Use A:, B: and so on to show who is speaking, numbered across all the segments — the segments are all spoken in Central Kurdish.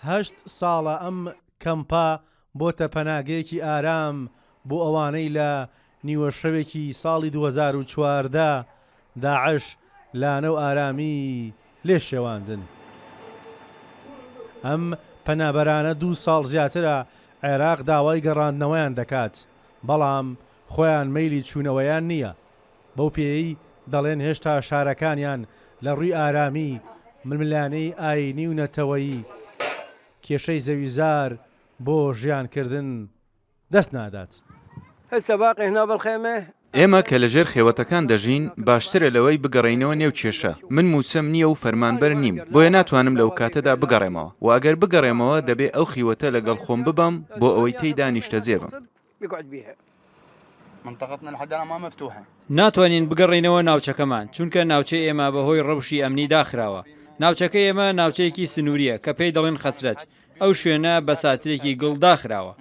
A: هەشت ساڵە ئەم کەمپە بۆتە پەناگەیەکی ئارام بۆ ئەوانەی لە نیوەشەوێکی ساڵی 2014 داعش لانە و ئارامیی لێ شێواندن. ئەم پەنابەرانە دوو ساڵ زیاترە عێراق داوای گەڕاندنەوەیان دەکات، بەڵام خۆیان مەیلی چوونەوەیان نییە، بەو پێیەی دەڵێن هێشتا شارەکانیان لە ڕووی ئارامی، ململانێی ئایینی و نەتەوەیی، کێشەی زەویزار بۆ ژیانکردن دەست نادات.
B: ئێمە کە لەژێر خێوەتەکان دەژین، باشترە لەوەی بگەڕێینەوە نێو کێشە. من مووچەم نییە و فەرمانبەر نیم، بۆیە ناتوانم لەوکاتەدا بگەڕێمەوە. وە ئەگەر بگەڕێمەوە، دەبێ ئەو خیوەتە لەگەڵ خۆم ببەم بۆ ئەوەی تێیدا نیشتەجێ بم.
C: ناتوانین بگەڕێینەوە ناوچەکەمان، چونکە ناوچەی ئێمە بەهۆی ڕەوشی ئەمنی داخراوە. ناوچەکەی ئێمە ناوچەیەکی سنوورییە کە پێی دەڵێن خەسرەج. ئەو شوێنە بە ساترێکی گڵ داخراوە.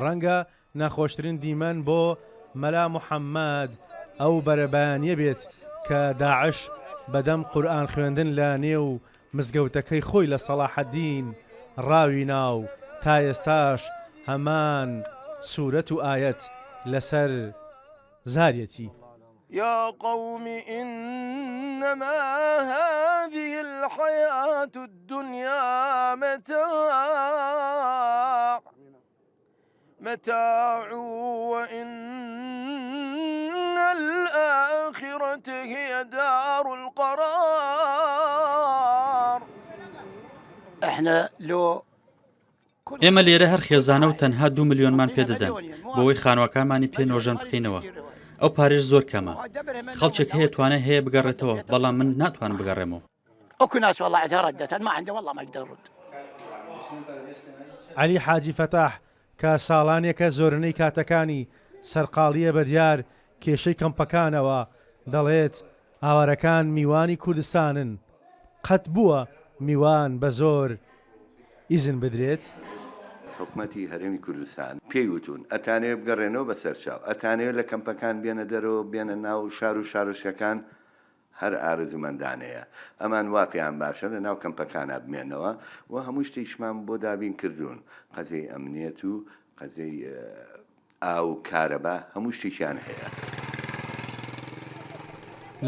A: ڕەنگە ناخۆشترین دیمەن بۆ مەلا محەممەد ئەو بەرەبەیانییە بێت کە داعش بەدەم قورئان خوێندن لە نێو مزگەوتەکەی خۆی لە سەڵاحەدین ڕاوی نا و تا ئێستاش هەمان سورەت و ئایەت لەسەر زاریەتی.
D: یا قوم انما هذه الحیاة الدنیا متاع متاع وان الآخرة هی دار القرار.
E: احنا لو
F: ئێمە لێرە هەر خێزانە و تەنها دوو ملیۆنمان پێ دەدەن بۆ ئەوەی خانوەکانمانی پێ نۆژەن بکەینەوە ئەو پارەیەش زۆر کەمە خەڵکێک هەیە توانای هەیە بگەڕێتەوە بەڵام من ناتوانم بگەڕێمەوە.
A: عەلی حاجی فەتاح کە ساڵانێکە زۆرینەی کاتەکانی سەرقاڵییە بە دیار کێشەی کەمپەکانەوە، دەڵێت، ئاوارەکان میوانی کوردستانن، قەت بووە میوان بە زۆر ئیزن بدرێت؟
G: حکومەتی هەرێمی کوردستان پێی وتوون، ئەتانەوێ بگەڕێنەوە بە سەرچاو، ئەتانەوێ لە کەمپەکان بێنە دەرەوە، بێنە ناو شار و شارۆچکەکان، هەر ئارەزوومەندانەیە. ئەمان وا پێیان باشە لە ناو کەمپەکانا بمێنەوە و هەموو شتێکیشمان بۆ دابین کردوون، قەزیەی ئەمنیەت و قەزیەی ئاو و کارەبا هەموو شتێکیان هەیە.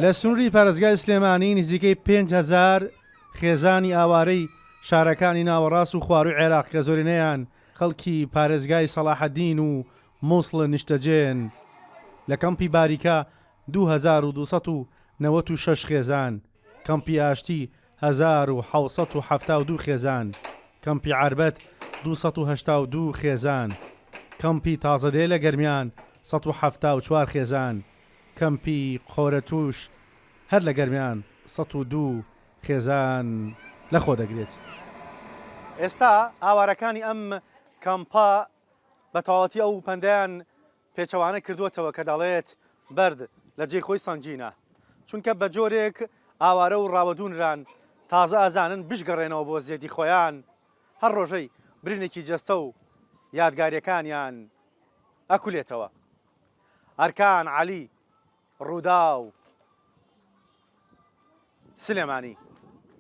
A: لە سنووری پارێزگای سلێمانی نزیکەی 5000 خێزانی ئاوارەی شارەکانی ناوەڕاست و خوارووی عێراق کە زۆرینەیان خەڵکی پارێزگای سەڵاحەدین و موسڵ نیشتەجێن لە کەمپی باریکە 2296 خێزان، کەمپی ئاشتی 1772 خێزان، کەمپی عەربەت 282 خێزان، کەمپی تازەدێ لە گەرمیان 174 خێزان، کەمپی قۆرەتووش هەر لە گەرمیان 102 خێزان لەخۆدەگرێت. ئێستا ئاوارەکانی ئەم کەمپە بە تەواوەتی ئەو پەندەیان پێچەوانە کردووەتەوە کە دەڵێت بەرد لە جێی خۆی سەنگینە، چونکە بە جۆرێک ئاوارە و ڕاوەدوونران تازە ئەزانن بشگەڕێنەوە بۆ زێدی خۆیان، هەر ڕۆژەی برینێکی جەستە و یادگارییەکانیان ئەکولێتەوە. ئەرکان عەلی، ڕووداو، سلێمانی.